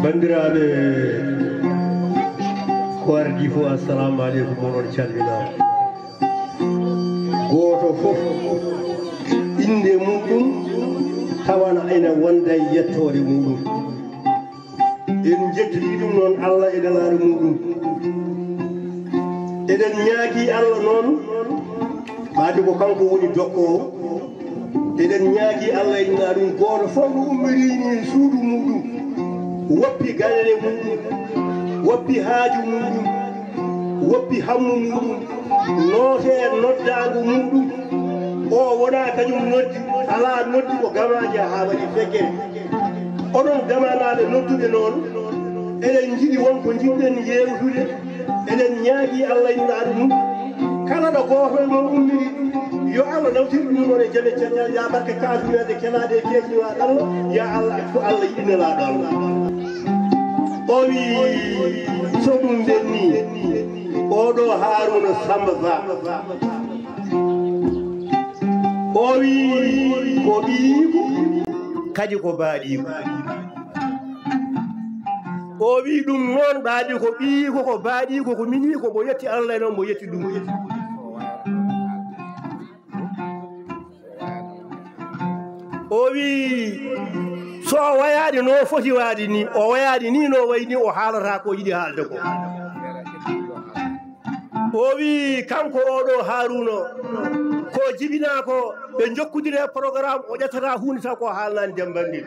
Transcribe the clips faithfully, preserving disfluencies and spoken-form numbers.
Banndiraaɓe ko ardii fof, assalamu aleykum, onon calminaama. Gooto fof innde muɗum tawana ene wonda e yettoore muɗum. En njettirii ɗum noon Allah e nelaare muɗum. Eɗen ñaagii Allah noon, ɓaade ko kanko woni dokkoowo. Eɗen ñaagii Allah e nelaare ɗum, gooto fof no ummirii ni suudu muɗum, woppi gañale muɗum, woppi haaju muɗum, woppi hammu muɗum, nootee noddaango muɗum. O wonaa kañum noddi, alaa noddi ko gamaaji haa waɗi fekkere. Onon gamaanaaɓe nodduɓe noon, eɗen njiɗi won ko njiɗɗen yeewtude. Eɗen ñaagii Allah e nulaaɗo mum, kala ɗo gooto e mon ummiri, yo Allah nawtir ɗum ɗon e jam e cellal, ya barke kaasumeeje kelaaɗe e keecniwaaɗo Allah, ya Allah accu Allah yiɗi nelaaɗo Allah. O wii, so ɗum ɓenni, oɗo Haaruna Samba Ba, o wii ko ɓiyiiko, kadi ko baaɗiiko. O wii ɗum noon, ɓaadi ko ɓiyiiko, ko baaɗiiko, ko miñiiko, mo yetti Allah e noon, mo yetti ɗum. O wii so o wayaade no foti waade ni, o wayaade ni no wayi ni, o haalata ko yiɗi haalde ko. O wii kanko oɗo Haaruuna, ko jibinaa ko ɓe njokkondire e programme, o ƴettata huunde taw ko haalnaani Demba Ndil.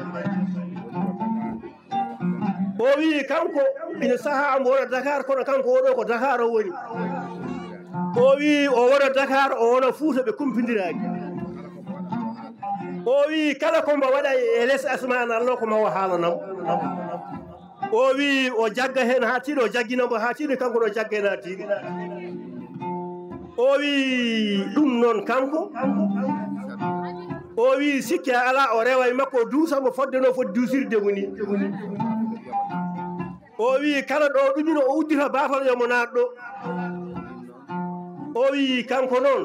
O wii kanko ina sahaa mbo wona Dakar, kono kanko oɗo ko Dakar o woni. O wii o wona Dakar, o wona Fuuta, ɓe kumpindiraani. O wii kala ko mbo waɗa e les asmaan Allah ko ma o haalanam. O wii o jagga heen haa tiiɗi, o jaggina mbo haa tiiɗi, kanko no jagga heen haa tiiɗi. O wii ɗum noon kanko. O wii sikke alaa, o rewa e makko, o duusa mo fodde no foti duusirde mo ni. O wii kala ɗo ɗumino o uddita baafal yo mo naat ɗo. O wii kanko noon.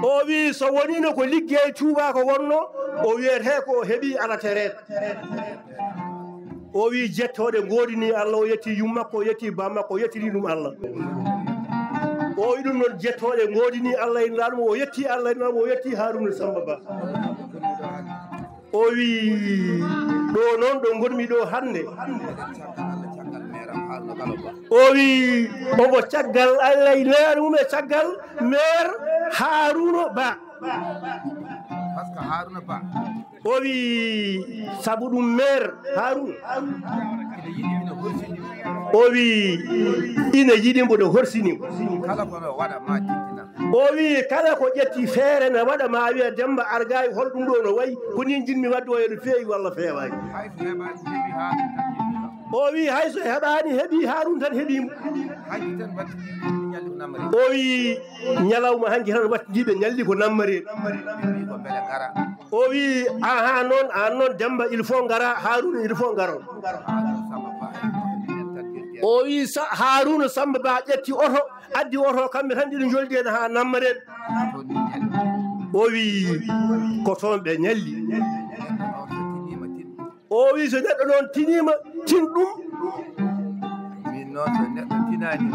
O wii so woniino ko liggey tuubaako wonno, o wiyetee ko o heɓii ala tereet. O wii jettooɗe ngoodini Allah, o yetti yummakko, o yetti bammakko, o yettini ɗum Allah. O wii ɗum noon jettooɗe ngoodini Allah e nulaaɗo mum, o yetti Allah e nulaaɗo mum, o yetti Haaruuna Samba Ba. O wii ɗo noon ɗo ngonmi ɗo hannde. O wii omo caggal Allah e nulaaɗo mum e caggal meer Haaruuna Ba. Parce que Haaruuna Ba. O wii sabu ɗum meer Haaruuna. O wii ina yiɗi mbo, no horsini mbo. Kala ko no waɗa ma tintina. O wii kala ko ƴetti feere na waɗa ma wiya Demba Argaay hol ɗum ɗo no wayi, ko ni njiɗmi waɗde o, ene feewi walla feewaani. Hay so heɓaani heɓi Haaruuna tan heɓi Haaruuna tan heɓi mo. Hay tan waɗi ñalli ko namre. O wii ñalawma hanki tan wattidiiɓe ñalli ko nammaree. O wii aha noon, aan noon Demba il faut ngara, Haaruuna il faut ngaron. O wii sa Haaruuna Samba Ba ƴetti oto, addi oto, kamɓe tan ɗiɗo njoldi en haa nammaree. O wii ko toon ɓe ñalli. O wii so neɗɗo noon tiniima, tin ɗum. Min noon so neɗɗo tinaani.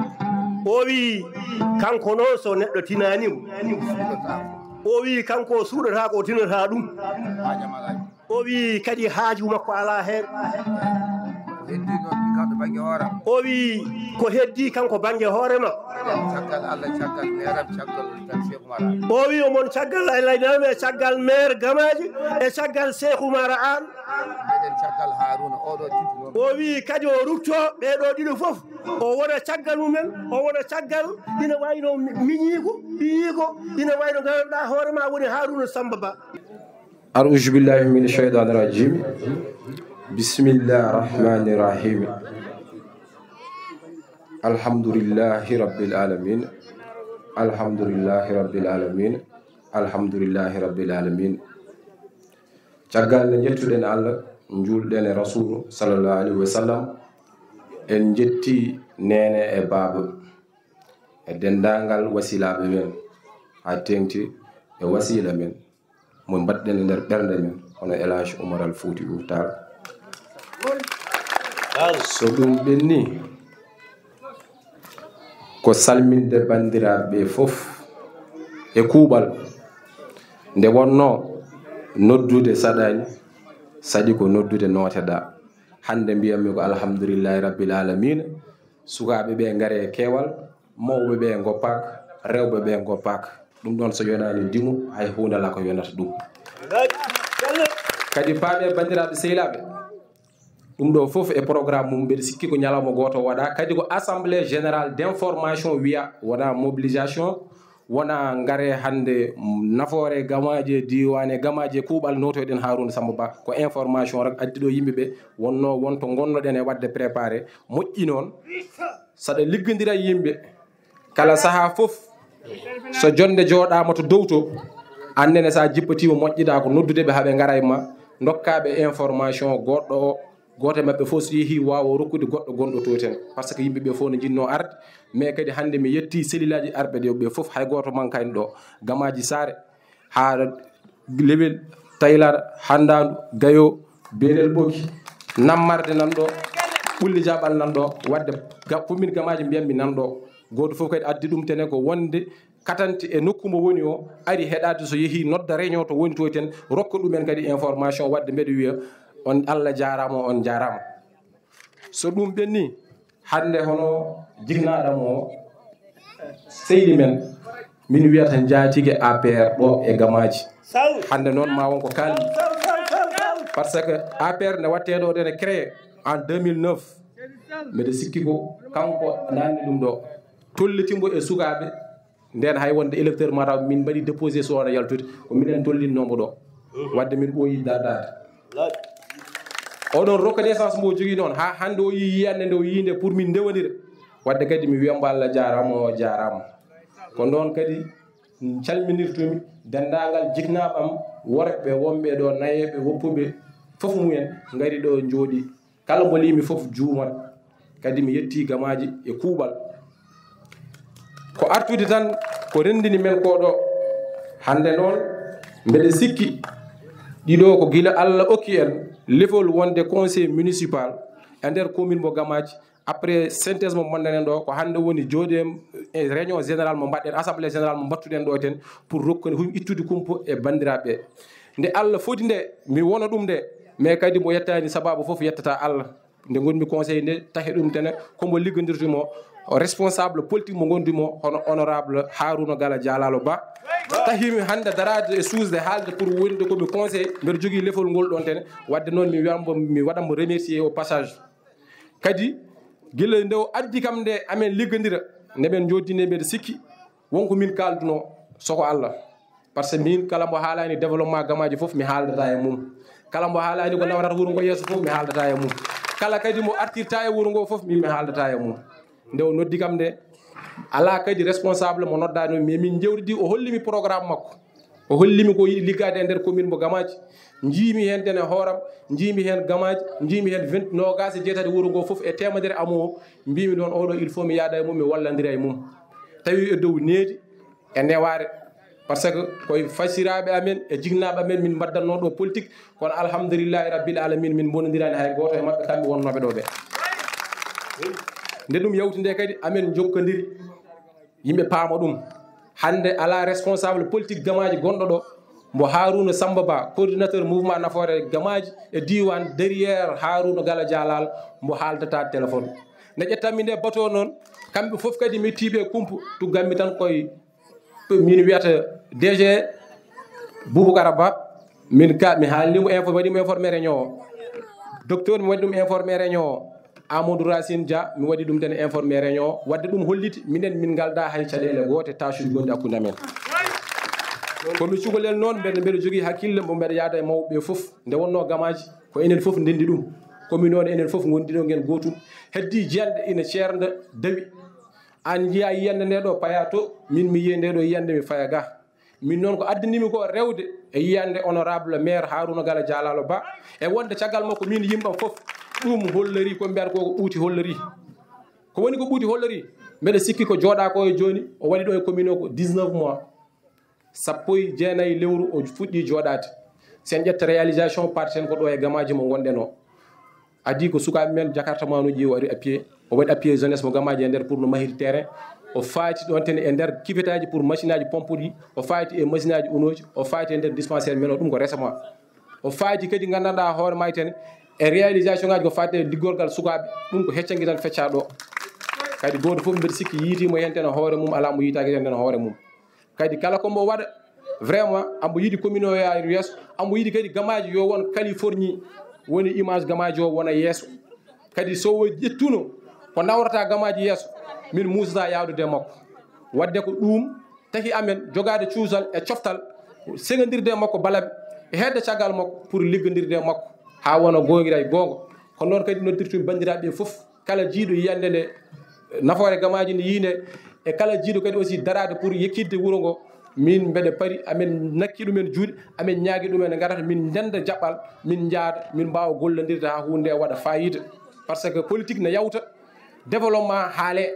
O wii kanko noon so neɗɗo tinaani mo. O wii kanko o suuɗata ko o tinata ɗum. O wii kadi haaju makko alaa heen. Ko heddi noon mi kam to bannge hoore am. O wii ko heddi kanko bannge hoore makko. Caggal Allah, caggal meeram, caggal tan Cheikh Oumar Anne. O wii omon caggal Allah e caggal meer Gamaaji e caggal Cheikh Oumar Anne. Mbeɗen caggal Haaruuna oɗo titi noon. O wii kadi o rutto ɓee ɗo ɗiɗo fof. O wona caggal mumen, o wona caggal ina wayno miñiiko, ɓiyiiko, ina wayno ngannduɗaa hoore ma woni Haaruuna Samba Ba. أعوذ بالله من الشيطان الرجيم. بسم الله الرحمن الرحيم. الحمد لله رب العالمين. الحمد لله رب العالمين. الحمد لله رب العالمين. Caggal nde njettuɗen Allah, njuulɗen e Rasuulu sallallahu alayhi wa sallam, en njetti neene e baaba e denndaangal wasilaaɓe men, haa teeŋti e wasiila men mo mbaɗɗen e nder ɓernde men, hono El Hadj Oumar Al Fouti Outal. So ɗum ɓenni, ko salminde banndiraaɓe ɓe fof e kuuɓal. Nde wonnoo noddude saɗaani, saɗi ko noddude nooteɗaa. Hannde mbiyatmi ko alhamdulillahi rabbil aalamiina, sukaaɓe ɓe ngare e keewal, mawɓe ɓe ngoppaaka, rewɓe ɓe ngoppaaka. Ɗum ɗoon so yonaani ndimo, hay huunde alaa ko yonata ɗum. Kadi paamee banndiraaɓe sehilaaɓe, ɗum ɗo fof e programme mum, mbeɗa sikki ko ñalawma gooto waɗa. Kadi ko assemblée générale d'information wiya, wona mobilisation, wona ngare hannde nafoore gamaaji e diiwaan e gamaaji e kuuɓal notoyɗen Harouna Samba Ba. Ko information rek addi ɗo yimɓe ɓe, wonno won to ngonnoɗen e waɗde préparé. Moƴƴi noon, saɗa liggondira e yimɓe, kala sahaa fof, so jonnde jooɗaama to dow to, annene so a jippotiima moƴƴiɗaa ko noddude ɓe haa ɓe ngara e ma, ndokkaa ɓe information goɗɗo o, gooto e maɓɓe fof so yehii waawa rokkude goɗɗo gonɗo to ten. Par ce que yimɓe ɓe fof no njinnoo arde, mais kadi hannde mi yettii selilaaji arɓe ɗo ɓe fof, hay gooto mankaani ɗo, Gamaaji Saare, haa Lewel, Taylar, Hanndaandu, Gayo, Beelel Ɓoki, Nammarde nan ɗo, Ɓulli Jaaɓal nan ɗo, waɗde ga-, commune Gamaaji mbiyatmi nan ɗo. Gooto fof kadi addi ɗum tene ko wonde katante e nokku mo woni o, ari heɗaade so yehii nodda réunion to woni to ten, rokka ɗumen kadi information, waɗde mbeɗa wiya on Allah jaaraama, on njaaraama. So ɗum ɓenni, hannde hono jiknaaɗo mo seydi men, min wiyata njaatige A P R ɗo e Gamaaji. Hannde noon ma won ko kaalmi. Par ce que A P R nde waɗtee ɗo, nde créé en deux mille neuf, mbeɗa sikki ko kanko naamni ɗum ɗo. Tollitii mbo e sukaaɓe, ndeen hay wonde électeur mataw min mbaɗi déposé so wona yaltude, ko minen tollinnoo mbo ɗo. Waɗde min ɓooyi dardaade. Oɗon reconnaissance mbo jogii noon, haa hannde o yii yiyannde nde o yii nde pour min ndewondira. Waɗde kadi mi wiya mbo Allah jaaraama, o jaaraama. Ko noon kadi calminirtumi denndaangal jiknaaɓe am, worɓe wonɓe ɗo, nayeeɓe, woppuɓe, fof mumen ngari ɗo njooɗi. Kala mbo liimi fof juumat, kadi mi yettii Gamaaji e kuuɓal. Ko artude tan ko renndini men ko ɗo. Hannde noon, mbeɗa sikki ɗiɗo ko gila Allah okki en lefol wonde conseil municipal e nder commune mo Gamaaji. Après synthèse mo mbaɗɗen ɗo, ko hannde woni jooɗi en e réunion générale mo mbaɗɗen, assemblée générale mo mbaɗtuɗen ɗo ten, pour rokkude hum ittude kumpo e banndiraaɓe ɓe. Nde Allah foti nde, mi wona ɗum nde, mais kadi mo yettaani sababu fof yettata Allah. Nde ngonmi conseil nde, tahi ɗum tene, ko mo liggondirtumi o responsable politique mo ngonduɗo mo, hono honorable Harouna Gala Dialalo Ba. Tahimi hannde daraade e suusde haalde pour wonde ko mi conseil, mbeɗa jogii lefol ngol ɗon tene. Waɗde noon mi wiyan mbo, mi waɗan mbo remercier au passage. Kadi gila nde o addi kam nde amen liggondira, nde ɓen joddine mbeɗa sikki wonko min kaalduno soko Allah. Par ce que min kala mbo haalani développement Gamaaji fof mi haaldata e mum. Kala mbo haalani ko nawrata wuro ngo yeeso fof mi haaldata e mum. Kala kadi mo artirta e wuro ngo fof min mi haaldata e mum. Nde o noddi kam nde, ala kadi responsable mo noddani, mais min jewtidi, o hollimi programme makko. O hollimi ko yiɗi liggaade e nder commune mo Gamaaji. Njiimi heen dene hooram, njiimi heen Gamaaji, njiimi heen vingt, noogaas e jeetati wuro ngo fof e teemedere amoo. Mbimi noon oɗo il faut mi yaada e mum, mi wallandira e mum. Tawi e dow needi, e newaare. Par ce que koye fasiraaɓe amen e jiknaaɓe amen min mbaɗdanno ɗo politique, kono alhamdulillahi rabbil alamin min mbonondirani hay gooto e maɓɓe kamɓe wonnooɓe ɗo ɓe. Nde ɗum yawti nde kadi amen njokkondiri, yimɓe paama ɗum. Hannde alaa responsable politique Gamaaji gonɗo ɗo mbo Harouna Samba Ba, coordinateur mouvement nafoore Gamaaji e diiwaan derrière Harouna Gala Dialal mbo haaldata téléphone. Nde ƴettanmi nde bateau noon, kamɓe fof kadi mi ittiiɓe kumpu, tugganmi tan koye min wiyata D G Boubacara Ba, min ka mi haalni mo info, waɗi mo informé réunion o. Docteur mi waɗi ɗum informé réunion o. Amadou Racine Dia mi waɗi ɗum tan informé réunion o. Waɗde ɗum holliti minen min ngalda hay caɗeele goote tâche uji gonɗi hakkunde amen. Ko mi cukalel noon mbeɗa, mbeɗa jogii hakkille mbo mbeɗa yaada e mawɓe ɓe fof. Nde wonno Gamaaji ko enen fof ndenndi ɗum. Ko mi noon enen fof ngondi ɗo ngen gootum. Heddi jiyanɗe ina ceernda dawi. Aan njiyaa yiyannde nde ɗo paya to, min mi yiya nde ɗo yiyannde mi faya ga. Min noon ko addinimi ko rewde e yiyannde honorable maire Harouna Gala Dialalo Ba, e wonde caggal makko min yimɓam fof, ɗum hollori ko mbiyata ko, ko ɓuuti hollori. Ko woni ko ɓuuti hollori? Mbeɗa sikki ko jooɗa ko e jooni, o waɗi ɗo e commune o ko dix-neuf mois. Sappo e jeenayi lewru o fuɗɗi jooɗaade. Sen ƴetta réalisation parti sen ko ɗo e gamaaji mo ngonɗen o. Adii ko sukaaɓe men jakartamanuuji o ari appuyé. O waɗi appuyé jeunesse mo gamaaji e nder pour no mahiri terrain. O fayti ɗon ten e nder kifetaaji pour machine aji pompe ɗi. O fayti e machine aji unooji. O fayti e nder dispensaire men o, ɗum ko récemment. O fayti kadi nganndanɗaa hoore maa ten e réalisation ngaji ko fayti e liggorgal sukaaɓe. Ɗum ko heccangi tan feccaa ɗo. Kadi gooto fof mbeɗa sikki yiitiimo heen ten e hoore mum, alaa mo yiitaaki heen ten e hoore mum. Kadi kala ko mbo waɗa, vraiment, ambo yiɗi commune o yaari yeeso, ambo yiɗi kadi gamaaji yo won Californie, woni image gamaaji o wona yeeso. Kadi so o ƴettuno ko nawrata gamaaji yeeso, min muusata yawdude e makko. Wadde ko ɗum taki amen jogaade cuusal e coftal, seŋondirde e makko balaɓe, e hedde caggal makko pour liggondirde e makko haa wona goongira e goonga. Ko noon kadi noddirtumi banndiraaɓe ɓe fof, kala jiiɗo yiyande nde nafoore gamaaji ndi yii nde, e kala jiiɗo kadi aussi daraade pour yekkitde wuro ngo, min mbeɗe pari, amen nakki ɗumen juuɗe, amen ñaagi ɗumen, ngarata min ndenda jaɓɓal, min njaada, min mbaawa gollondirde haa huunde nde waɗa faayiida. Par ce que politique ne yawta, développement haale.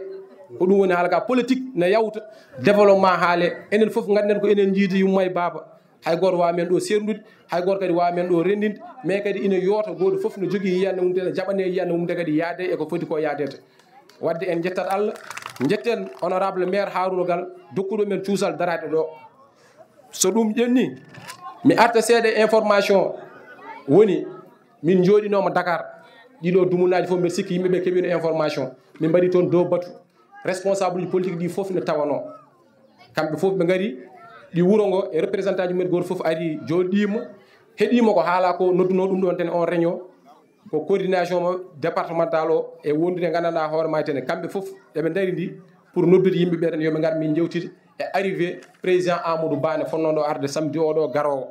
Ko ɗum woni haala ka, politique ne yawta, développement haale. Enen fof ngannden ko enen njiidi yumma e baaba. Hay gooto waawa men ɗo seerndude, hay gooto kadi waawa men ɗo renndinde, mais kadi ina yoota, gooto fof no jogii yiyannde mum, te ne jaɓanii yiyannde mum, te kadi yaade e ko foti ko yaadede. Wadde en njettat Allah, njetten honorable maire Harouna Galo, dokkuɗo men cuusal daraade ɗo. So ɗum ƴenni, mi arta seeɗa e information woni, min njooɗinooma Dakar, ɗiɗo dumunaaji fof mbeɗa sikki yimɓe ɓe keɓino information. Min mbaɗi toon dow batu, responsable politique ɗi fof ne tawanoo. Kamɓe fof ɓe ngari, ɗi wuro ngo e représentant ji mumen gooto fof ari jooɗiima, heɗiima ko haala ko, nodduno ɗum ɗon ten on réunion. Ko coordination mo départemental o e wondude nganndanɗaa hoore maa ten, kamɓe fof eɓe ndaridi pour noddude yimɓe ɓe tan yo ɓe ngar min njewtide e arrivé président Amadou Ba ne fonnoo ɗo arde samedi o ɗo garoowo.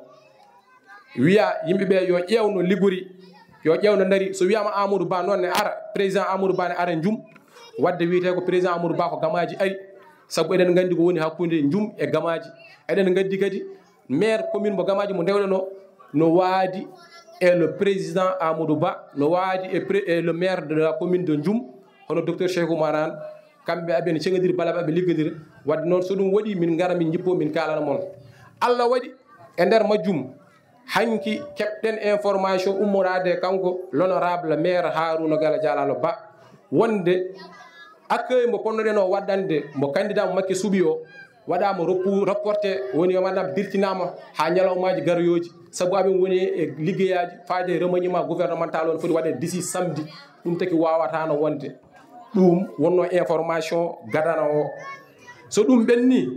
Wiya yimɓe ɓe yo ƴeew no liggori, yo ƴeew no ndari. So wiyaama Amadou Ba noon ne ara, président Amadou Ba ne ara Njum, wadde wiyetee ko président Amadou Ba ko gamaaji ari, sabu eɗen nganndi ko woni hakkunde Njum e gamaaji. Eɗen nganndi kadi maire commune mo gamaaji mo ndewɗen o no waadi e le président Amadou Ba, no waadi e pré-, e le maire de la commune de Njum, hono docteur Cheikh Oumar Anne. Kamɓe aɓe ne ceŋodiri balaɓe, aɓe liggodira. Wadde noon so ɗum waɗi min ngara min njippo min kaalana mon. Allah waɗi e nder majjum hanki keɓɗen information ummoraade e kanko l'honorable maire Harouna Galo Diallo Ba, wonde accueil mbo ponnoɗen o waɗande mo candidat mo Macky suɓi o, waɗaama repou-, reporté, woni yo maanaam dirtinaama haa ñalawmaaji garoyooji, sabu aɓe woni e liggeyaaji faade remaniement gouvernemental on foti waɗe d'ici samedi, ɗum taki waawataano wonde. Ɗum wonno information gadano o. So ɗum ɓenni,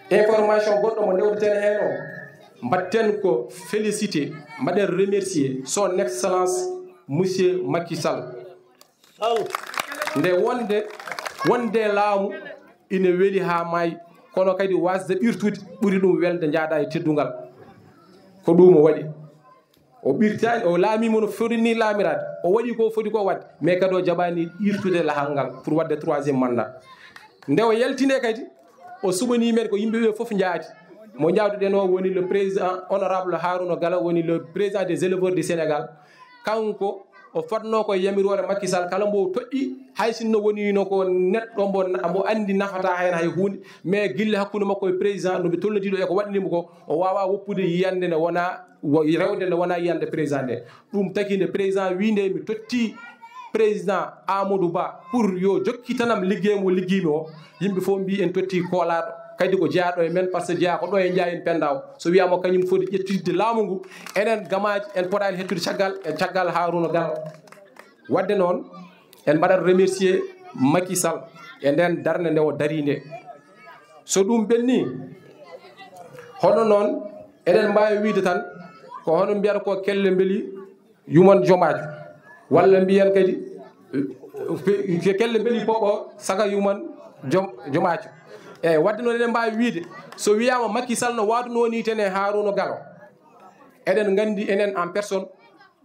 information goɗɗo mo ndewteten heen o, mbaɗten ko félicité, mbaɗen remercier son excellence monsieur Macky Sall. Nde wonde, wonde laamu ina weli haa maayi, kono kadi wasde ɓirtude ɓuri ɗum welde, njaada e teddungal. Ko ɗum o waɗi. O ɓirtaani, o laamiima no foti ni laamiraade. O waɗi ko foti ko waɗde, mais kadi o jaɓaani ɓirtude lahal ngal pour waɗde troisième mandat. Nde o yaltine kadi, o suɓanii men ko yimɓe ɓe fof njaadi. Mo njaawduɗen o woni le président honorable Harouna Galo, woni le président des éleveurs du Sénégal. Kanko o fotnoo ko e yamiroore Macky Sall, kala mbo toɗɗi, hay sinno woniino ko neɗɗo mbo, mbo anndi nafata heen hay huunde, mais gille hakkunde makko e président no ɓe tolnodiiɗo e ko waɗani mo ko, o waawaa woppude yiyannde nde wonaa, wo-, rewde nde wonaa yiyannde président nde. Ɗum taki nde président wii nde mi totti président Amadou Ba pour yo jokkitanam liggey mo liggiimi o, yimɓe fof mbii en totti koolaaɗo, kadi ko jeyaaɗo e men, par ce que jeyaa ko ɗo e Njaayen Pennda o. So wiyaama kañum foti ƴettitde laamu ngu, enen gamaaji en potaani hettude caggal, e caggal Harouna Galo. Wadde noon, en mbaɗat remercier Macky Sall e nden darnde nde o darii nde. So ɗum ɓenni, hono noon, eɗen mbaawi wiide tan ko hono mbiyata ko kelle mbeli yuman jomaajo, walla mbiyen kadi, eh, kelle mbeli poɓo saka yuman jom-, jomaajo. Eeyi, wadde noon eɗen mbaawi wiide, so wiyaama Macky Sall no waadunoo ni ten e Harouna Galo, eɗen nganndi enen en personne,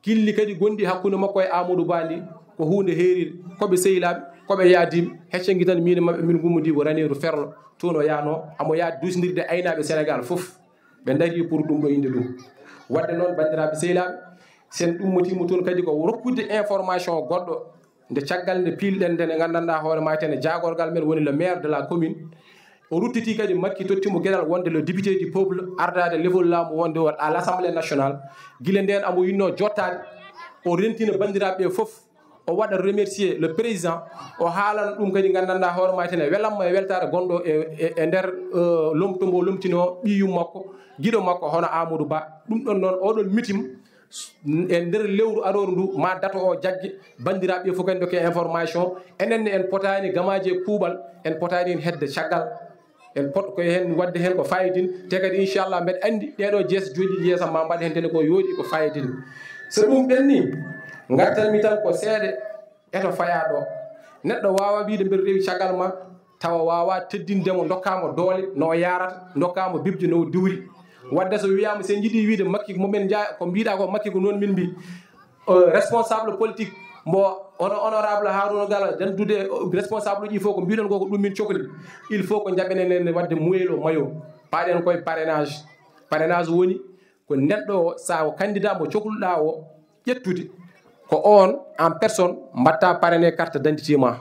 gilli kadi gonɗi hakkunde makko e Amadou Ba ndi ko huunde heerire, ko ɓe sehilaaɓe, ko ɓe yaadiiɓe, heccangi tan miin e maɓɓe min ngummodii ko Raneeru Ferlo, toon o yahnoo, amo yaha duusindirde aynaaɓe Sénégal fof. Ɓe ndarii pour ɗum ɗo innde ɗum. Wadde noon, banndiraaɓe sehilaaɓe, sen ɗummotiima toon kadi ko rokkude information goɗɗo, nde caggal nde piilɗen nde, nde nganndanɗaa hoore maa ten e jaagorgal men woni le maire de la commune, O ruttiti kadi, Makki totti mo geɗal wonde le député du peuple, ardaade level laamu wonde o à l'Assemblée nationale. Gila ndeen amo yinnoo jottaade, o rentina banndiraaɓe ɓe fof, o waɗa remercier le président, o haalana ɗum kadi nganndanɗaa hoore maa tene welamma e weltaare gonɗo e, e, e nder, eh, lomto mbo lomtinoo ɓiyum makko, giɗo makko hono Amadou Ba. Ɗum ɗon noon, oɗon mitim e nder lewru arooru ndu, ma dato o jagge, banndiraaɓe fof kadi ndokke information. Enen ne en potaani gamaaji e kuuɓal, en potaani en hedde caggal. En pot ko heen waɗde heen ko fayidin, te kadi inchallah mbeɗa anndi ɗeɗo jees jooɗiiɗi yeesam ma mbaɗa heen tene ko yooɗi ko fayidin. So ɗum ɓenni, ngartanmi tan ko seeɗa e to fayaa ɗo. Neɗɗo waawa wiide mbeɗa rewi caggal ma, tawa waawa teddinde mo, ndokkaa mo doole no o yaarata, ndokkaa mo bibje no o diwri. Wadde so wiyaama, so en njiɗi wiide Makki mo min njaa, ko mbiɗa ko Makki ko noon min mbi. Eh, responsable politique mbo hono honorable Harouna Gala, dendude, eh, responsable uji fof ko mbiɗon ko, ko ɗum min cokli. Il faut ko njaɓenen en wadde moyelo mayo. Paɗen koye parrainage. Parrainage woni ko neɗɗo o, sa o candidat mo cokluɗa o ƴettude, ko on en personne mbatta parrainé carte d'identité ma.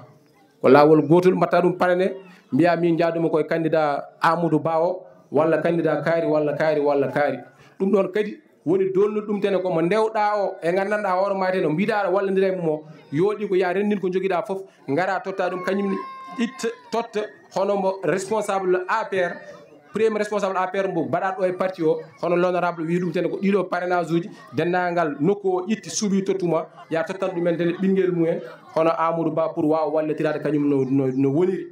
Ko laawol gootol mbatta ɗum parrainé, mbiya min njaadumi koye candidat Amadou Ba o, walla candidat kaari, walla kaari, walla kaari. Ɗum ɗon kadi woni dolnude ɗum tene ko mo ndewɗa o e nganndanɗa hoore ma tene mbiɗa aɗa wallondira e mum o, yooɗi ko ya renndin ko jogiɗa fof, ngara totta ɗum kañum ne, itta, totta hono mo responsable A P R, premier responsable A P R mbo mbaɗaɗo e parti o, hono l'honorable wi ɗum tene ko ɗiɗo parrainage uji, denndangal nokku o itti suuɓi tottuma, ya tottan ɗumen tene ɓinngel mumen, hono Amadou Ba pour waawa wallitiraade kañum no, no, no woniri.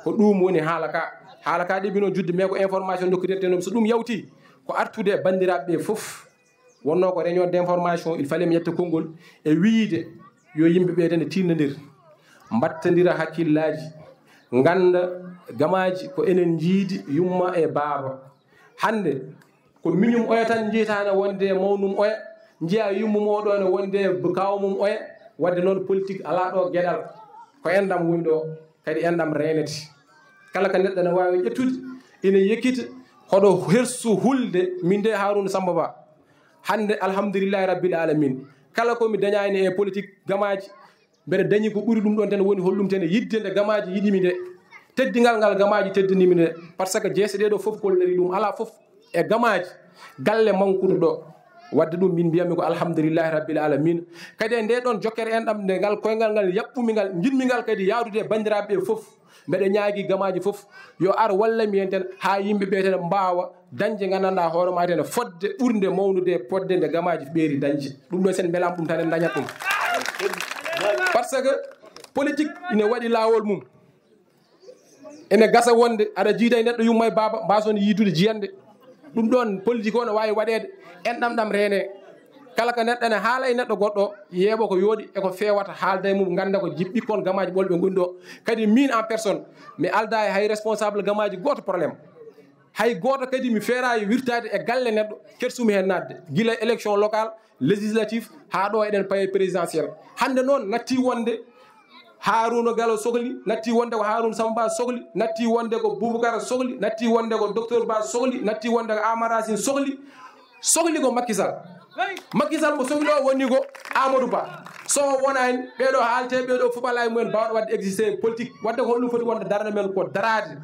Ko ɗum woni haala ka. Haala ka ɗeɓi noon judde, mais ko information dokkirten ɗum. So ɗum yawti, ko artude e banndiraaɓe ɓe fof. Wonnoo ko réunion d'information, il fallait mi ƴetta konngol e wiyde yo yimɓe ɓe tan tinnondir, mbattondira hakkillaaji, ngannda gamaaji ko enen njiidi yumma e baaba. Hannde ko miñum oya tan njiytaa ne wonde mawnum oya, njiya yumma mooɗon ne wonde kaaw mum oya, wadde noon politique alaa ɗo geɗal. Ko enɗam woni ɗo, kadi enɗam reenete. Kala ko neɗɗo ne waawi ƴettude, ina yekkita hoɗo hersu hulde, min de Harouna Samba Ba. Hannde, alhamdulillahi rabbil alamin. Kala ko mi dañaani e politique gamaaji, mbeɗa dañi ko ɓuri ɗum ɗon tan, woni holɗum tan e yidde nde gamaaji yiɗimi nde. Teddingal ngal gamaaji teddinimi nde. Par ce que jeese ɗe ɗo fof kolliri ɗum. Alaa fof e gamaaji galle mankuɗo ɗo. Wadde ɗum min mbiyatmi ko alhamdulillahi rabbil alamin. Kadi e nde ɗon jokkere enɗam nde ngal koyngal ngal yaɓɓumi ngal, njiɗmi ngal kadi yaadude e banndiraaɓe ɓe fof. Mbeɗa ñaagi gamaaji fof yo ar walla mi heen tan haa yimɓe ɓe tan mbaawa dañde nganndanɗaa hoore maa tan fodde ɓurde mawnude e fodde nde gamaaji ɓeeri dañde. Ɗum ɗo sen mbelaama ɗum tan en dañat ɗum. Par ce que politique ina waɗi laawol mum. Ene gasa wonde aɗa jiida e neɗɗo yumma e baaba mbaason yiidude jiyannde. Ɗum ɗoon politique o no waawi waɗeede enɗam ɗam reene. Kala ko neɗɗo ene haala e neɗɗo goɗɗo yeeɓa ko yooɗi e ko feewata haalda e mum, ngannda ko ji-, ɓikkon gamaaji ɓolɓe ngoni ɗo. Kadi min en personne mi aldaa e hay responsable gamaaji gooto problème. Hay gooto kadi mi feeraani wirtaade e galle neɗɗo kersumi heen naatde gila élection locale, législatif, haa ɗo eɗen paye présidentiel. Hannde noon natti wonde Harouna Galo sokli, natti wonde ko Harouna Samba Ba sokli, natti wonde ko Boubacar sokli, natti wonde ko docteur Ba sokli, natti wonde ko Amadou Racine sokli, sokli ko Macky Sall. Macky Sall mo sokli o woni ko Amadou Ba. So o wonaani, ɓeeɗo haalte, ɓeeɗo fof alaa e mumen baawɗo waɗde existé politique. Wadde ko holɗum foti wonde darnde men ko daraade.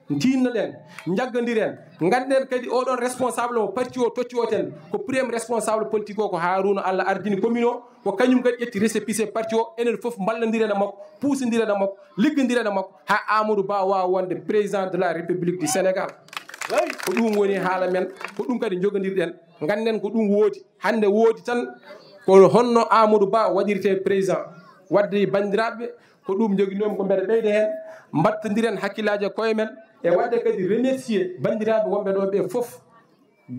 Ntinnoɗen, njaggondiren, ngannden kadi oɗon responsable mo parti o totti o ten, ko premier responsable politique o ko Harouna Allah ardini commune o, ko kañum kadi ƴetti récépissé parti o, enen fof mballondiren e makko, puusondiren e makko, liggondiren e makko, haa Amadou Ba waawa wonde président de la République du Sénégal. Ko ɗum woni haala men, ko ɗum kadi njogondirɗen, ngannden ko ɗum woodi. Hannde woodi tan ko honno Amadou Ba waɗirte président. Wadde banndiraaɓe, ko ɗum njoginoomi ko mbeɗa ɓeyda heen, mbattondiren hakkillaaji e koye men, e waɗde kadi remercier banndiraaɓe wonɓe ɗo ɓe fof.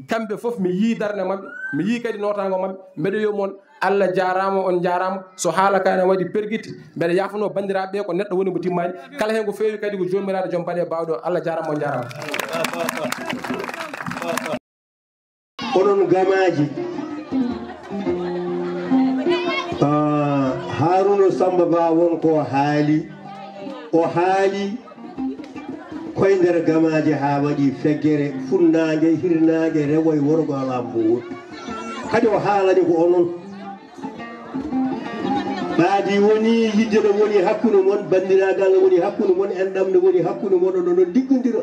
Kamɓe fof mi yii darnde maɓɓe, mi yii kadi nootaango maɓɓe, mbeɗa wiya mon Allah jaaraama, on njaaraama. So haala ka ne waɗi pergitte, mbeɗa yaafnoo banndiraaɓe ɓe, ko neɗɗo woni mo timmaani. Kala heen ko feewi kadi ko Joomiraaɗo joom baɗe baawɗo. Allah jaaraama, on njaaraama. Onon gamaaji, ah, Harouna Samba Ba won ko haali, o haali koye nder gamaaji haa waɗi feggere, funnaange, hirnaange, rewo e worgo alaa mo woɗɗi. Kadi o haalani ko onon. Aadi woni yidde no woni hakkunde mon, banndiraagal no woni hakkunde mon, enɗam no woni hakkunde mon, oɗon ɗon ndiggondira.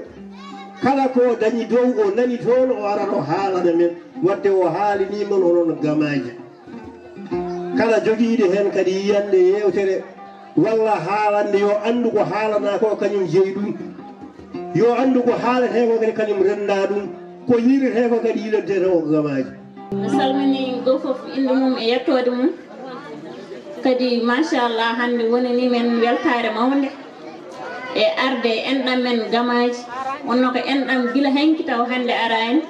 Kala ko dañi dow o nani toon, o arano haalana men. Wadde o haalanii mon onon gamaaji. Kala jogiiɗo heen kadi yiyannde yeewtere walla haalannde yo anndu ko haalanaa ko kañum jeyi ɗum. Yo anndu ko haaletee ko kadi kañum renndaa ɗum. Ko yiiletee ko kadi yilantee taw ko gamaaji. Mi salmini gooto fof innde mum e yettoode mum. Kadi machallah hannde wonani men weltaare mawnde e arde enɗam men gamaaji. Wonno ko enɗam gila hanki taw hannde araani.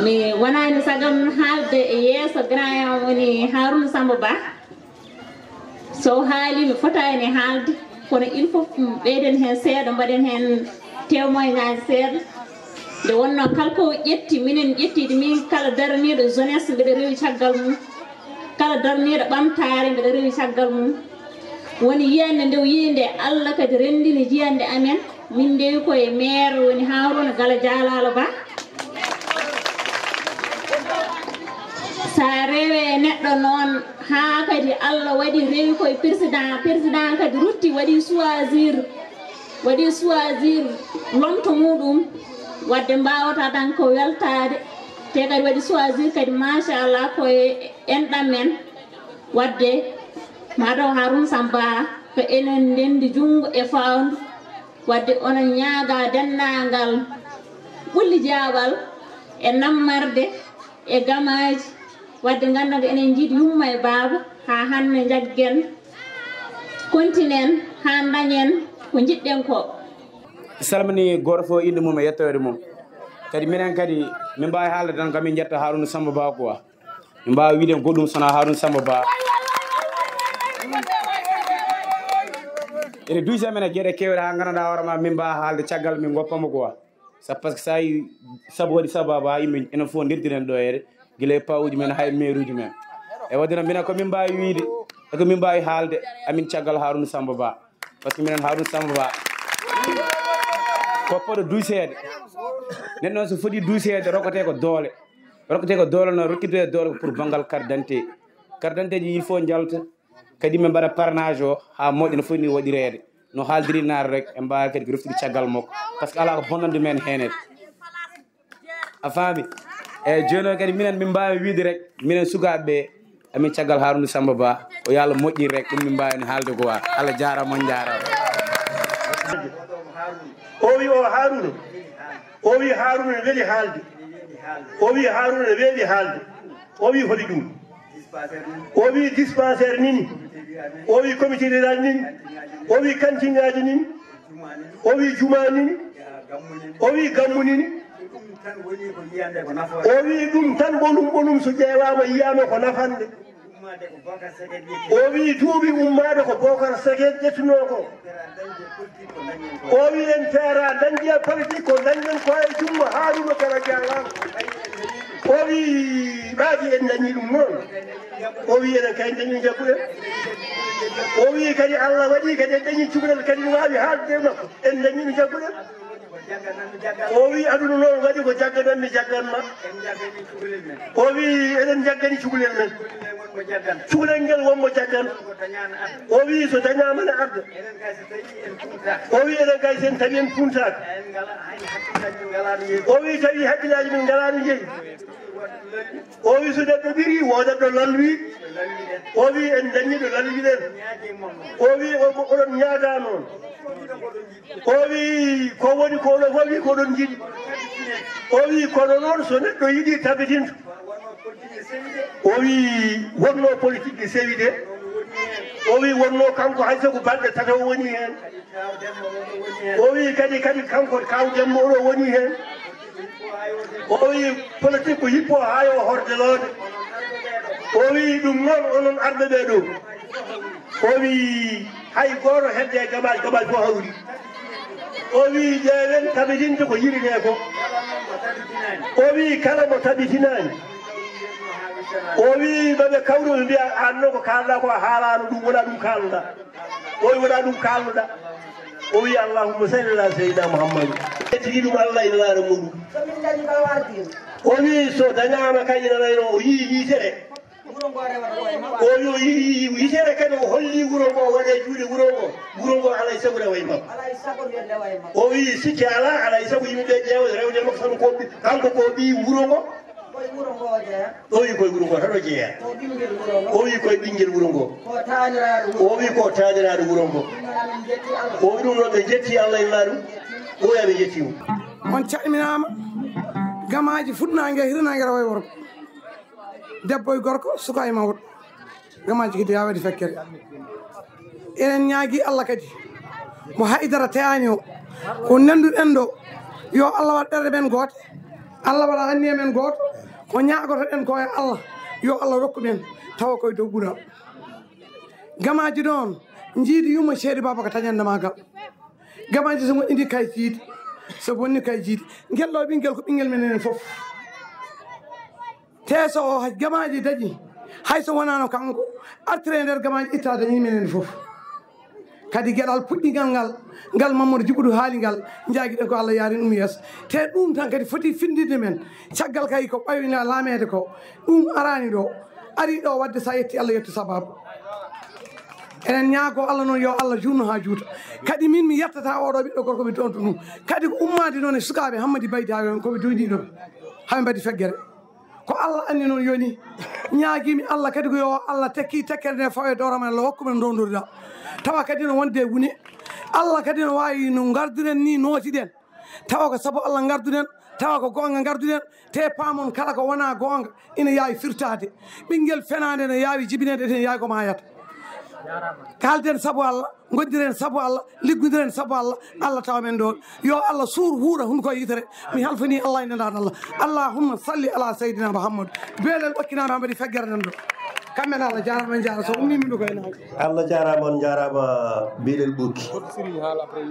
Mi wonaani sagam haalde e yeeso grand yam woni Harouna Samba Ba. So o haali mi fotaani haalde, kono il faut ɓeyden heen seeɗa, mbaɗen heen témoignage seeɗa. Nde wonnoo kala ko ƴetti, minen ƴettiide min kala daraniiɗo jeunesse mbiɗa rewi caggal mum. Kala daraniiɗo ɓamtaare mbiɗa rewi caggal mum. Woni yiyannde nde o yii nde Allah kadi renndini jiyannde amen. Min ndewi koye maire woni Harouna Gala Dialalo Ba. Sa rewe neɗɗo noon haa kadi Allah waɗi rewi koye président, président kadi rutti waɗi choisir, waɗi choisir lomto muɗum. Wadde mbawata tan ko weltaade, te kadi waɗi choisir kadi machallah koye enɗam men. Wadde mataw Harouna Samba ko enen ndendi junngo e fawndu. Wadde onon ñaaga denndaangal ɓulli jaaɓal e nammarde e gamaaji. Wadde nganndan ko enen njiɗi yumma e baaba haa hannde njaggen, kontinen haa ndañen ko njiɗɗen ko. Salmini gooto fof innde mum e yettoode mum. Kadi minen kadi min mbaawi haalde tan ko min njetta Harouna Samba Ba quoi. Min mbaawi wiide goɗɗum sona Harouna Samba Ba. Ene duusi amen e geɗe keewɗe haa nganndanɗaa hoore ma min mbaawa haalde caggal min ngoppamo quoi. Sa parce que sa yi sabu waɗi sabu haa yimɓe enen fof ndendiren ɗo heede gila e pawuji men haa e meeruji men. E wadde noon minen ko min mbaawi wiide e ko min mbaawi haalde amin caggal Harouna Samba Ba. Parce que minen Harouna Samba Ba ko poɗo duuseede. Neɗɗo noon so foti duuseede rokkatee ko doole. Rokkatee ko doole noon rokkitee doole ko pour banngal carte d'identité. Carte d'identité ji il faut njalta kadi min mbaɗa parrainage o haa moƴƴa no foti ni waɗireede. No haaldiri naar rek en mbaawa kadi ko reftude caggal makko. Parce que alaa ko bonnande men heenede. A faami? Eyyi jooni noon kadi minen min mbaawi wiide rek minen sukaaɓe ɓe amin caggal Harouna Samba Ba o yo Allah moƴƴin rek ɗum min mbaawi heen haalde quoi. Allah jaaraama on njaaraama. O wi o Harouna o wi Harouna ne weli haalde. O wi Harouna ne weeɓi haalde. O wi holi ɗum. O wi dispensaire nini. O wi comité rural nini. O wi kantingaji nini. O wi juma nini. O wi gammu nini. O wi ɗum tan ɓolum ɓolum so ƴeewama yiyama ko nafande. O wi duuɓi ummaade ko Bokar Sege ƴettunoo ko. O wi en peera dañde politique ko dañɗen ko e junngo Haaruna Kala Jaaraama. O wi ɓaadi en dañi ɗum noon. O wi enen kay dañi jagguɗen. O wi kadi Allah waɗi kadi en dañi cukalel kadi no waawi haalde e makko en dañi no jagguɗen. O wi aduna noon waɗi ko jagganan mi jaggan ma. O wi eɗen jaggani cukalel men. Cukalel ngel wonmo jaggan. O wi so dañama ne arda. O wi eɗen kay sen tawi en puntaka. O wi tawi hakkillaji min ngalano jeeyi. O wi so neɗɗo ɓiri woodat ɗo lalwi. O wi en dañi ɗo lalwiɗen. O wi oɗon ñaaga noon. O wi ko woni ko oɗon fof wi ko oɗon jiɗi. O wi kono noon so neɗɗo yiɗi tabitinto. O wi wonno politique ne sewi de. O wi wonno kanko hay sago balɗe tata o woni heen. O wi kadi kadi kanko kaw demmo oɗo woni heen. O wi politique ko hippo haa yo horde loode. O wi ɗum noon onon arɓe ɓe ɗo. O wi hay gooto hedde e gabaaji gabaaji fof hawri. O wi ƴeewen tabitinde ko yiɗinee ko. O wi kala mo tabitinaani. O wi maɓe kawru ɓe mbiya aan noon ko kaalɗaa ko a haalaano ɗum wona ɗum kaalnoɗaa. O wi wona ɗum kaalnoɗaa. O wi allahumma salli ala seydina mouhammadu. Tigi ɗum allah ina laara muɗum. O wi so dañaama kay ina wayno o yii yitere. O yo yi- yi- yitere kadi o holli wuro ngo, waɗe juuɗe wuro ngo, wuro ngo alaa e sago rewa e makko. O wi sikke alaa, alaa e sago yimɓe ɓe ƴeewa rewde makko, sabu ko ɓi- kanko ko ɓii wuro ngo. O wi koye wuro ngo tan o jeeya. O wi koye ɓinngel wuro ngo. O wi ko taaniraaɗo wuro ngo. O wi ɗum noon ɓe njetti Allah e maaɗum. O wi aɓe njetti mo. On calminaama. Gamaaji fuɗnaange e hirnaange rewa e worgo. Debbo e gorko, suka e mawɗo. Gamaaji kadi yaa waɗi fekkere. Eɗen ñaagii Allah kadi mo haydara teyaani o. Ko nannduɗen ɗo, yo Allah waɗ ɓerɗe men goote. Allah waɗa anniya men gooto. Ko ñaagotoɗen ko e Allah, yo Allah rokku men tawa koye dow ɓural. Gamaaji ɗoon njiidi yumma ceeri baaba ko tañande maagal. Gamaaji so moƴƴi ndi kay jiidi, so bonni kay jiidi. Ngel ɗo ɓinngel ko ɓinngel men enen fof. Te so o gamaaji dañi, hay so wonaano kanko, artire e nder gamaaji itta dañi menen fof. Kadi geɗal puɗɗingal ngal, ngal Mamadou Djiboudou haali ngal, njaagiɗen ko Allah yaarin ɗum yeeso. Te ɗum tan kadi foti findinde men, caggal kay ko ɓaywina laameede ko, ɗum araani ɗo, ari ɗo waɗde sa yetti Allah yetti sababu. Enen ñaago Allah noon yo Allah juutno haa juuta. Kadi min mi yettata oɗo ɓiɗɗo gorko mi donto ɗum. Kadi ko ummaade noon e sukaaɓe Hammadi Baydi haa ko ɓe doydiɗo ɓe. Haa ɓe mbaɗi feggere. Ko Allah anni noon yoni. Ñaagimi Allah kadi ko yo Allah tekki tekkere nde fawe dooram Allah hokku men ndondorɗa. Tawa kadi no wonde wune. Allah kadi no waawi no ngardiren ni nootiɗen. Tawa ko sabu Allah ngarduɗen, tawa ko goonga ngarduɗen, te paamon kala ko wonaa goonga ina yaawi firtaade. Ɓinngel fenaande ne yaawi jibinede, ene yaawi ko maayata. Kaalden sabu Allah, ngondiren sabu Allah, liggondiren sabu Allah, Allah tawa men ɗoon. Yo Allah suur huura hunuko e yitere. Mi halfini Allah e nelaɗo Allah. Allahumma salli ala Seydina Muhammad. Beelel wakkinaama mbaɗi feggere nan ɗo. Kamɓe ne Allah jaaraama, en jaara so ummi min ɗo koye naw. Allah jaaraama, on jaaraama, Bilel Ɓukki.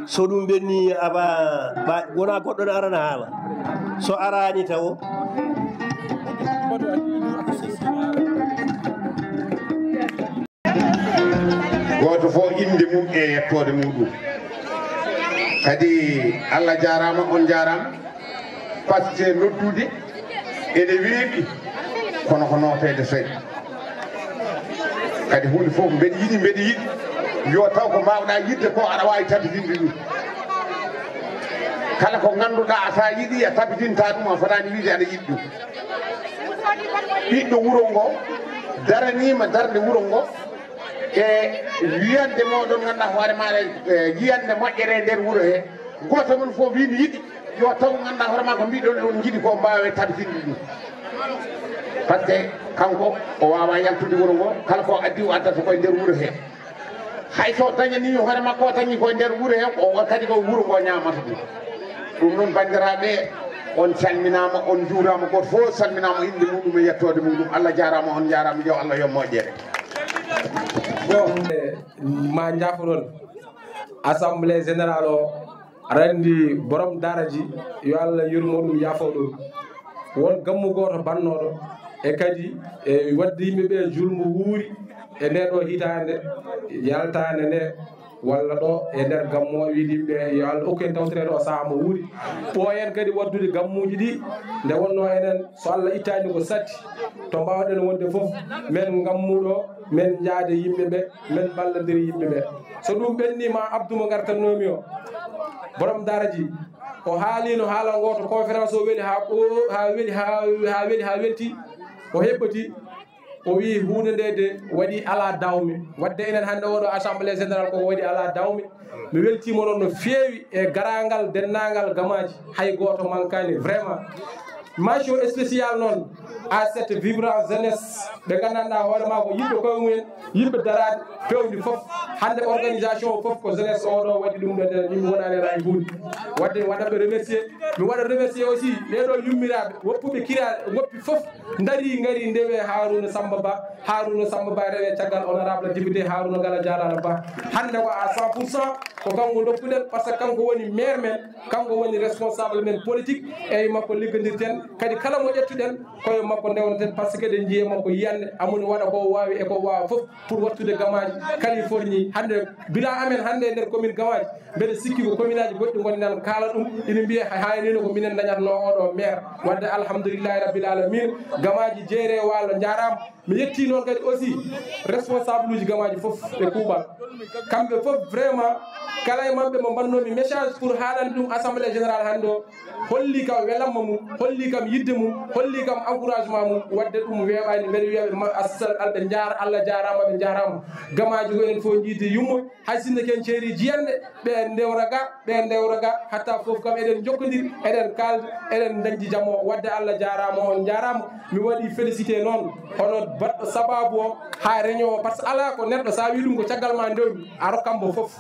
So ɗum ɓenni, aba, ba, wona goɗɗo ne arana haala. So araani taw. Gooto fof innde mum e yettoode muɗum. Kadi Allah jaaraama, on jaaraama. Par ce que noddude ene weeɓi, kono ko nooteede seeɗa. Kadi huunde fof mbeɗa yiɗi, mbeɗa yiɗi yo taw ko mbaawɗaa yiɗde ko aɗa waawi tabitinde ɗum. Kala ko ngannduɗaa a sa yiɗi a tabitinta ɗum, a fotaani wiide aɗa yiɗi ɗum. Ɓiɗɗo wuro ngo daraniima darnde wuro ngo e wiyande moɗon ngannduɗaa hoore maaɗa, e yiyande moƴƴere e nder wuro he. Gooto mon fof wii mi yiɗi, yo taw ngannduɗaa hoore maa ko mbiɗon on njiɗi ko mbaawe tabitinde ɗum. Par ce que kanko o waawaa yaltude wuro ngo, kala ko addi o addata koye nder wuro he. Hay so dañanii hoore makko o dañi koye nder wuro he, o kadi ko wuro ngo ñaamata ɗum. Ɗum noon banndiraaɓe, on calminaama, on njuuraama, gooto fof salminaama innde muɗum e yettoode muɗum. Allah jaaraama, on njaaraama, yo Allah yoɓ moƴƴere. Bon, ma njaafoɗon. Assemblée générale o aɗa anndi borom daaraji, yo Allah yurmo ɗum, yaafo ɗum. Won gammu gooto bannooɗo e kadi e waɗde yimɓe ɓe julmo wuuri e nde ɗo hitaande yaltaande nde, walla ɗo e nder gammu o wiide yimɓe yo Allah okku en tawtoreede o sahaa mo wuuri. Ɓooyen kadi waɗdude gammuuji ɗi nde wonnoo enen, so Allah ittaani ko satti, to mbaawɗen wonde fof, men ngammuɗo, men njaade yimɓe ɓe, men mballondiri yimɓe ɓe. So ɗum ɓenni ma Abdou mo ngartannoomi o, borom daaraji, o haaliino haala ngoo to conférence o weli haa ɓo-, haa weli, haa, haa weli, haa welti, o heɓɓiti, o wii huunde nde de waɗi alaa dawme. Waɗde enen hannde oɗo assemblée générale koko waɗi alaa dawme. Mi weltiima noon no feewi e garaangal denndaangal gamaaji, hay gooto mankaani vraiment. Mention spéciale noon à cette vibrante jeunesse, ɓe nganndanɗaa hoore maa ko yimɓe koye mumen, yimɓe daraade, peewndi fof. Hannde organisation o fof ko jeunesse o ɗo waɗi ɗum ɗo, nden min wonani e raay buuɗi. Waɗde mi waɗa ɓe remercier, mi waɗa remercier aussi ɓee ɗo yummiraaɓe, woppuɓe kiraaɗe, woppi fof ndarii, ngarii ndewe Harouna Samba Ba, Harouna Samba Ba rewe caggal honorable député Harouna Gala Diarra Ba. Hannde ko à cent pour cent ko kanko ndokkuɗen, par ce que kanko woni maire men, kanko woni responsable men politique, eyyi makko liggondirten, kadi kala mo ƴettuɗen koye makko ndewnaten, par ce que eɗen njiya makko yiyannde, amoni waɗa ko waawi e ko waawa fof pour wattude gamaaji Californie. Hannde bila amen hannde e nder commune Gamaaji, mbeɗa sikki ko commune aji goɗɗi ngoni nan kaala ɗum, ina mbiya haynino ko minen dañatno oɗo maire. Wadde alhamdulillahi rabbil alamin, Gamaaji jeere waalo njaaraama. Mi yetti noon kadi aussi responsable uji Gamaaji fof e kuuɓal. Kamɓe fof vraiment, kala e maɓɓe mo mbannomi message pour haalande ɗum assemblée générale hannde o, holli kam welamma mum, holli kam yidde mum, holli kam encouragement mum, wadde ɗum weeɓaani. Mbeɗa wiya ɓe ma-, assal-, ɓe njaar-, Allah jaaraama, ɓe njaaraama. Gamaaji ko enen fof njiidi yumma, hay sinno ken ceeri jiyannde, ɓe ndewra ga, ɓe ndewra ga, hatta fof kam eɗen njokkondiri, eɗen kaalda, eɗen ndañdi jam o. Wadde Allah jaaraama, on njaaraama. Mi waɗi félicité noon hono baɗɗo sababu o haa réunion o, par ce que alaa ko neɗɗo, so a wii ɗum ko caggal ma ndewmi, a rokkan mo fof.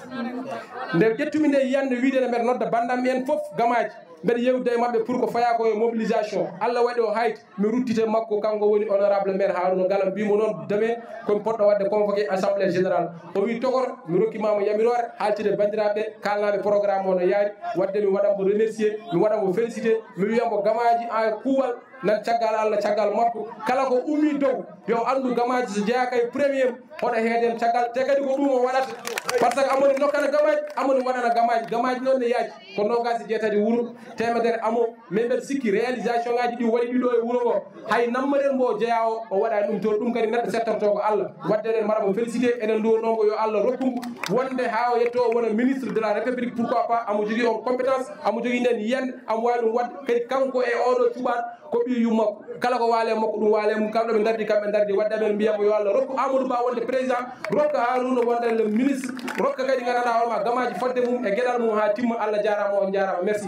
Nde ƴettumi nde yiyannde wiide ne mbeɗa nodda banndam en fof Gamaaji, mbeɗa yewtida e maɓɓe pour ko fayaa ko e mobilisation. Allah waɗi o hayti, mi ruttita e makko, kanko woni honorable maire Harouna Galam, mbimo noon demain komi poɗɗo waɗde convoqué assemblée générale. O wi tokor, mi rokki ma mo yamiroore, haaltide banndiraaɓe, kaalnaaɓe programme o no yaari, wadde mi waɗan mo remercier, mi waɗan mo félicité, mi wiya mo Gamaaji a kuuwal nan caggal Allah, caggal makko. Kala ko ummi dow, yo anndu Gamaaji so jeyaaka e premier, hoɗa heeden caggal, te kadi ko ɗum o waɗata. Par ce que amoni nokkana Gamaaji, amoni waɗana Gamaaji. Gamaaji noon ne yaaji, ko noogaas e jeetati wuro, teemedere amo, mais mbeɗa sikki réalisation ngaji ɗi waɗi ɗiɗo e wuro ngo, hay nammarel mbo jeyaa o, o waɗani ɗum toon. Ɗum kadi neɗɗo settorto ko Allah. Wadde eɗen mbaɗa mo félicité, eɗen nduwonoo mbo yo Allah rokku mbo wonde haa o yetto o wona ministre de la République, pourquoi pas, amo jogii on compétence, amo jogii nden yiyannde, amo waawi ɗum waɗde. Kadi kanko e oɗo cuɓaaɗo ko ɓii yummakko, kala ko waale makko ɗum waale mum. Kamɓe ɓe ndardi, kamɓe ndardi. Wadde amen mbiyamo yo Allah rokku Amadou Ba wonde président, rokka Harouna wonde le ministre, rokka kadi nganndanɗaa hoorema Gamaaji fodde mum e geɗal mum haa timma. Allah jaaraama, on njaaraama, merci.